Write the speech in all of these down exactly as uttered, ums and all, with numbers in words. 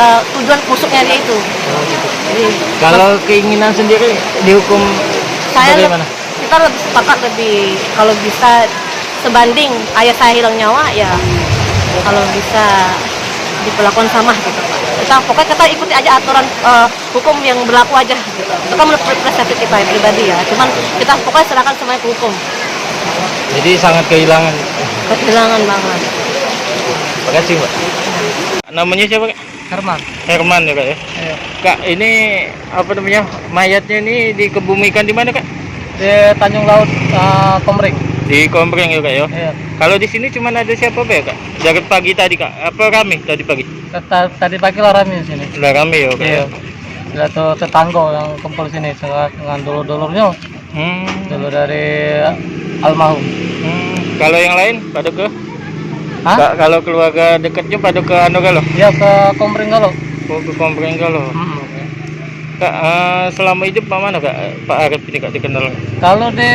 Eh, tujuan busuknya dia itu. Jadi, kalau keinginan sendiri dihukum, saya bagaimana? Kita lebih sepakat, lebih, kalau bisa sebanding ayah saya hilang nyawa, ya kalau bisa diperlakukan sama gitu. Kita pokoknya kita ikuti aja aturan, eh, hukum yang berlaku aja gitu. Itu kan menurut perspektif kita pribadi ya. Cuman kita pokoknya serahkan semuanya ke hukum. Jadi sangat kehilangan. Kehilangan banget. Makasih, Mbak. Namanya siapa, Kak? Herman. Herman ya, Kak, ya? Iya. Kak, ini apa namanya? Mayatnya ini dikebumikan di mana, Kak? Di Tanjung Laut, eh, Komering. Di Komering ya, Kak, ya? Iya. Kalau di sini cuman ada siapa be, Kak? Dari pagi tadi, Kak. Apa rame tadi pagi? Ta-, tadi pagi lah rame sini. Lah rame ya, Kak, ya? Iya. Lah tuh tetangga yang kumpul sini dengan dulur-dulurnya. Hmm. Dulu dari almarhum. Hmm. Kalau yang lain pada ke? Hah? Ka-, kalau keluarga dekatnya pada ke anu kalau? Ya, ke Komering kalau. Oh, ke Komering kalau. Hmm. Kak, eh, selama hidup mak mana, Kak, Pak Arif ini, Kak, dikenal? Kalau di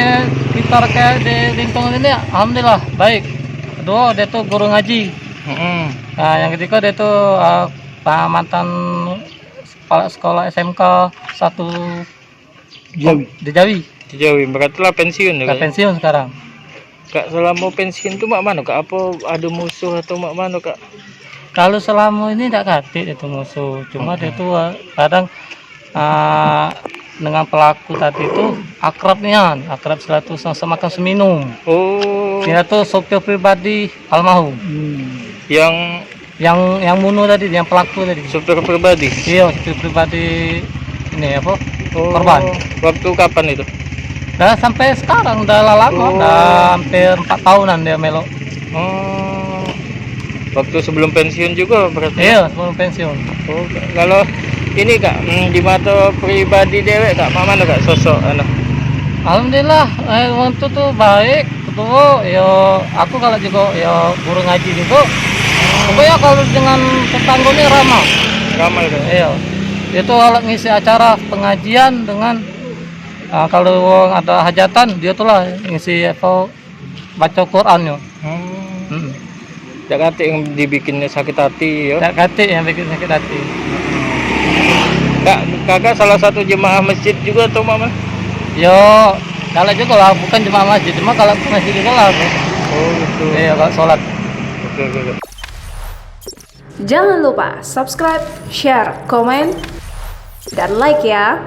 sekitar kayak di lingkungan ini, alhamdulillah baik. Kedua, dia tuh guru ngaji. Hmm. Nah, yang ketiga dia tuh, eh, pa-, mantan kepala sekolah S M K satu Jawi. Di Jawi. Di Jawi, berarti lah pensiun ya, Kak? Lah pensiun sekarang. Kak, selama pensiun tu mak mano, Kak? Apa ada musuh atau mak mano, Kak? Kalau selama ini dak katik itu musuh, cuma dia tu, eh, kadang, eh, dengan pelaku tadi tu akrab nian, akrab seratus sama makan seminum. Oh. Dia tu sopir pribadi almarhum. Hmm. Yang Yang, yang munuh tadi, yang pelaku tadi. Supir pribadi? Iya, supir pribadi ini apa? Oh, korban. Waktu kapan itu? Dah sampai sekarang, dah lah lama, oh, dah hampir empat tahunan dia melok. Oh. Waktu sebelum pensiun juga berarti? Iya, sebelum pensiun. Oh, kalau ini, Kak, mm, di mata pribadi dewek, Kak, mak mano, Kak, sosok anu? Alhamdulillah, eh, wong tu tu baik. Ketua, yo, aku kalau juga, yo, guru ngaji juga. Pokoknya kalau dengan tetangga ni ramah. Ramah tu? Iya. Dia tu kalau ngisi acara pengajian dengan, ah, kalau wong ada hajatan, dia tu lah ngisi apa, baca Quran yo. Hmm. Hmm. Dak katik yang dibikin sakit hati yo. Dak katik yang bikin sakit hati. Kak, kakak salah satu jemaah masjid juga atau mak mano? Yo, kalau juga lah, bukan jemaah masjid, cuma kalau ke masjid juga lah. Oh, gitu. Iya, kalau sholat. Oke, oke, oke. Jangan lupa subscribe, share, komen, dan like ya.